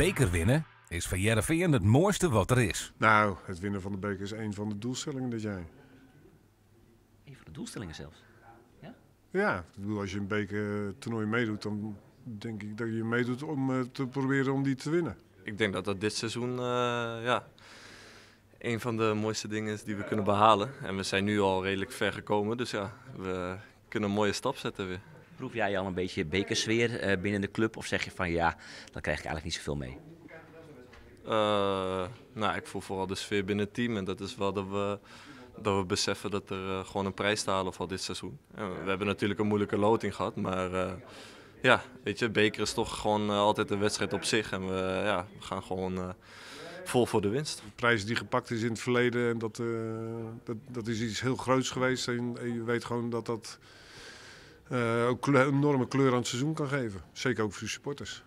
beker winne is foar Hearrenfean it moaiste wat der is. Nou, het winnen van de beker is een van de doelstellingen dit jaar. Een van de doelstellingen zelfs? Ja? Ja, ik bedoel, als je een bekertoernooi meedoet, dan denk ik dat je meedoet om te proberen om die te winnen. Ik denk dat dat dit seizoen ja, een van de mooiste dingen is die we kunnen behalen. En we zijn nu al redelijk ver gekomen, dus ja, we kunnen een mooie stap zetten weer. Proef jij al een beetje bekersfeer binnen de club of zeg je van ja, daar krijg ik eigenlijk niet zoveel mee? Nou, ik voel vooral de sfeer binnen het team en dat is wel dat we beseffen dat er gewoon een prijs te halen valt dit seizoen. En we hebben natuurlijk een moeilijke loting gehad, maar ja, weet je, beker is toch gewoon altijd een wedstrijd op zich en ja, we gaan gewoon vol voor de winst. De prijs die gepakt is in het verleden, en dat is iets heel groots geweest en je weet gewoon dat dat ook een enorme kleur aan het seizoen kan geven. Zeker ook voor de supporters.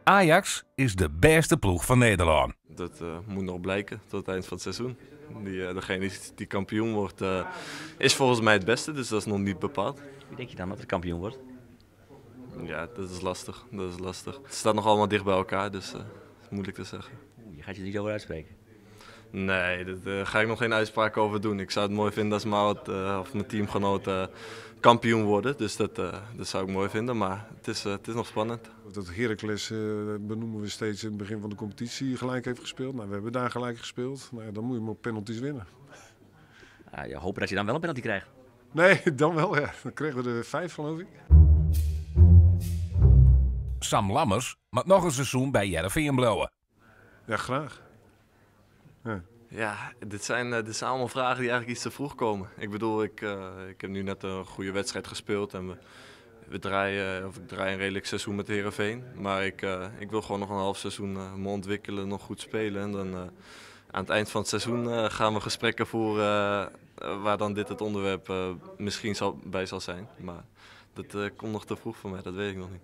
Ajax is de beste ploeg van Nederland. Dat moet nog blijken tot het eind van het seizoen. Degene die kampioen wordt, is volgens mij het beste, dus dat is nog niet bepaald. Wie denk je dan dat er kampioen wordt? Ja, dat is lastig. Dat is lastig. Het staat nog allemaal dicht bij elkaar, dus het is moeilijk te zeggen. Oeh, je gaat je er niet over uitspreken? Nee, daar ga ik nog geen uitspraak over doen. Ik zou het mooi vinden als Maud of mijn teamgenoten kampioen worden. Dus dat zou ik mooi vinden, maar het is nog spannend. Dat Heracles benoemen we steeds in het begin van de competitie gelijk heeft gespeeld. We hebben daar gelijk gespeeld. Dan moet je maar op penalties winnen. Ah, je hoopt dat je dan wel een penalty krijgt. Nee, dan wel, ja. Dan kregen we er 5, geloof ik. Sam Lammers moet nog een seizoen bij Hearrenfean bliuwe. Ja, graag. Ja. Ja, dit zijn allemaal vragen die eigenlijk iets te vroeg komen. Ik heb nu net een goede wedstrijd gespeeld en ik draai een redelijk seizoen met Heerenveen. Maar ik wil gewoon nog een half seizoen me ontwikkelen, nog goed spelen. En dan aan het eind van het seizoen gaan we gesprekken voeren waar dan dit het onderwerp misschien bij zal zijn. Maar dat komt nog te vroeg voor mij, dat weet ik nog niet.